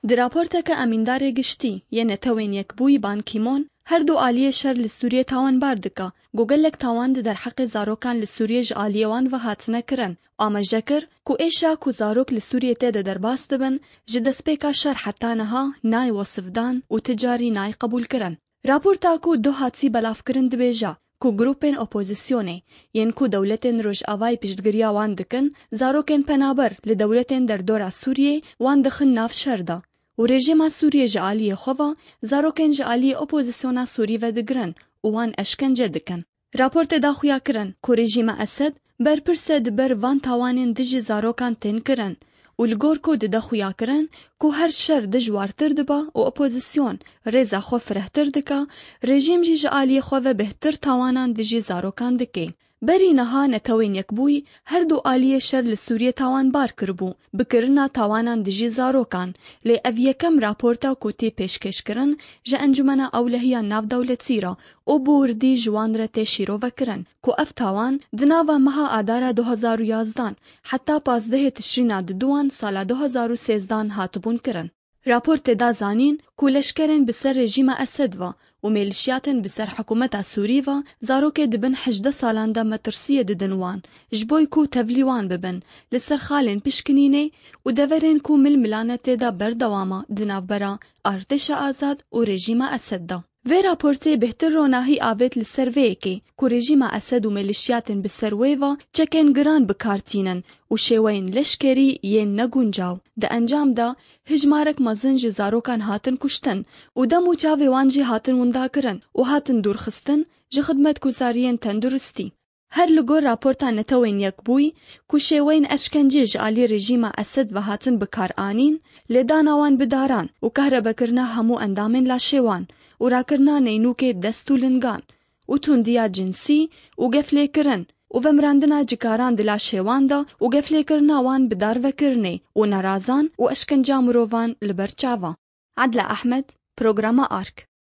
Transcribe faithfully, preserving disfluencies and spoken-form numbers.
Di raporteke Emîndarê Giştî yê Netewên Yekbûyî Ban Ki-moon, her du aliyê şer li Sûriyê tawanbar dike, ku gelek tawan di derheqê zarokan li Sûriyê ji aliyê wan ve hatine kirin. Amaje kir ku êşa ku zarok li Sûriyê tê de derbas dibin, ji destpêka şer heta niha nayê wesifdan û ti carî nayê qebûlkirin. Raporta ku duh hatî belavkirin dibêje ku grûpên opozisyonê yên ku dewletên Rojavayê piştgiriya wan dikin, zarokên penaber li dewletên derdora Sûriyê wan dixin nav şer de û rejîma Sûriyê ji aliyê xwe ve zarokên ji aliyê opozisyona Sûrî ve digirin û wan eşkence dikin. Raportê da xuya kirin ku rejîma Esed berpirs e di ber van tawanên dijî zarokan tên kirin û li gor ku dide xuya kirin ku her şer dijwartir dibe û opozisyon rêza xwe firehtir dike, rejîm jî ji aliyê xwe ve bêhtir tawanan dijî zarokan dike. Berî niha Netewên Yekbûyî her du aliyê şer li Sûriyê tawanbar kiribû, bi kirina tawanan dijî zarokan, lê ev yekem raporta ku tê pêşkêşkirin ji Encûmena Ewlehiya Navdewletî re û bi wirdî ji wan re tê şîrovekirin ku ev tawan di nava meha Adara du hezar û yazdan heta pazdehê Tişrîna diduan sala du hezar û sêzdan hatibûn kirin. Raportê da zanîn ku leşkerên bi ser rejîma Esed ve û mêlişiyatên bi ser hikûmeta Sûrî ve zarokê di bin hejdeh salan de metirsiyê didin wan, ji bo ku tevlî wan bibin, li ser xalên pişkinînê û deverên ku milmilane tê de berdewam e di navbera Artêşa Azad û rejîma Esed de. Vê raportê bêhtir ronahî avêt li ser vê yekê ku rejîma Esed û mêlişiyatên bi ser wê ve çekên giran bi kar tînin û şêweyên leşkerî yên neguncaw. Di encam de hijmarek mezin ji zarokan hatin kuştin û dem û çavê wan jî hatin windakirin û hatin dûrxistin ji xidmetguzariyên tenduristî. Her li gor raporta Netewên Yekbûyî ku şêweyên eşkencê ji alî rejîma Esed ve hatin bi kar anîn, lêdana wan bi daran û kahrebekirina hemû endamên laşê wan û rakirina neynûkê dest û lingan û tundiya cinsî û geflêkirin û vemirandina cikaran di laşê wan de û geflêkirina wan bi darvekirinê û nerazan û eşkenca mirovan li ber çav e. Adla Ehmed, Programa Ark.